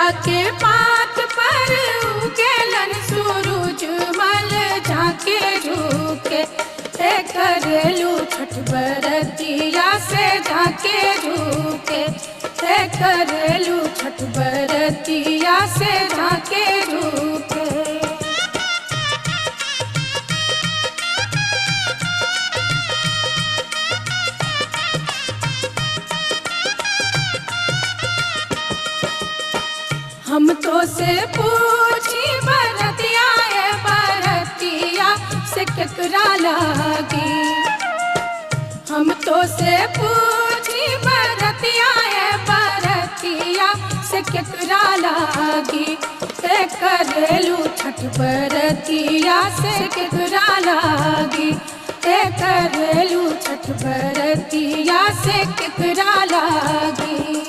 केरवा के पात पर उगेलन सूरज मल झाके झुके, हे करेलू छठ बरतिया से झाके झुके, हे करेलू छठ बरतिया से झाके झुके। हम तो से पूछी बरतिया ए बरतिया से केकरा लागी, हम तो से पूछी बरतिया ए बरतिया से केकरा लागी, हे करेलू छठ बरतिया से केकरा लागी, हे करेलू छठ बरतिया से केकरा लागी।